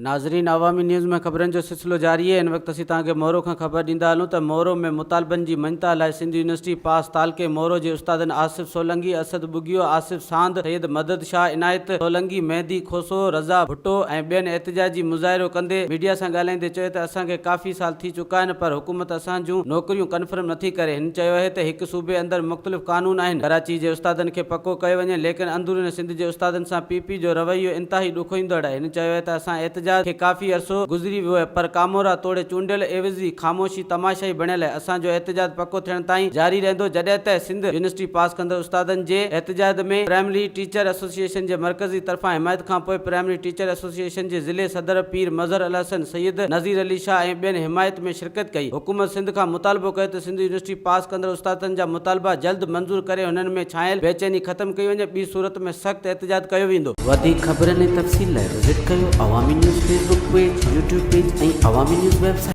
ناظرين عوامي نيوز ۾ خبرن جو سلسلو جاري آهي هن وقت اسين توهان کي مورو کان خبر ڏيندا هلون ته مورو ۾ مطالبن جي مڃتا لاء سنڌ يونيورسٽي پاس تعلقي مورو جي استادن آصف سولنگي، اسد ٻگهيو، آصف ساند، سيد مدد شاهه، عنايت سولنگي، مهدي کوسو، رضا ڀٽو ۽ ٻين احتجاجي مظاهرو ڪندي ميڊيا سان ڳالهائيندي چيو ته اسان کي ڪافي سال ٿي چڪا آهن پر حڪومت اسان جون نوڪريون ڪنفرم نٿي ڪري هن چيو اهي ته هڪ صوبي اندر مختلف قانون آهن ڪراچي جي استادن کي پڪو ڪيو وڃي ليڪن اندرون سنڌ جي استادن سان پي پي جو رويو انتهائي ڏکوئيندڙ آهي هن چيو آهي ته اسان احتجاج کي ڪافي عرصو گذري ويو آهي پر ڪامورا توڙي چونڊيل عيوضي خاموشي تماشائي بڻيل آهي اسان جو احتجاج پڪو ٿيڻ تائين جاري رهندو جڏهن ته سنڌ يونيورسٽي پاس ڪندڙ استادن جي احتجاج ۾ پرائمري ٽيچر ايسوسيئيشن جي مرڪزي طرفان حمايت کانپوء پرائمري ٽيچر ايسوسيئيشن جي ضلعي صدر پير مظهر الحسن، سيد نذير علي شاهه ۽ ٻين حمايت ۾ شرڪت ڪئي حڪومت سنڌ کان مطالبو ڪيو ته سنڌ يونيورسٽي پاس ڪندڙ استادن جا مطالبا جلد منظور ڪري هنن ۾ ڇانيل بيچيني ختم ڪئي وڃي ٻي صورت ۾ سخت احتجاج ڪيو ويندو. وڌيڪ خبرن ۽ تفصيل لاء وزٽ ڪيو Awami news Facebook page, YouTube page ۽ Awami news website.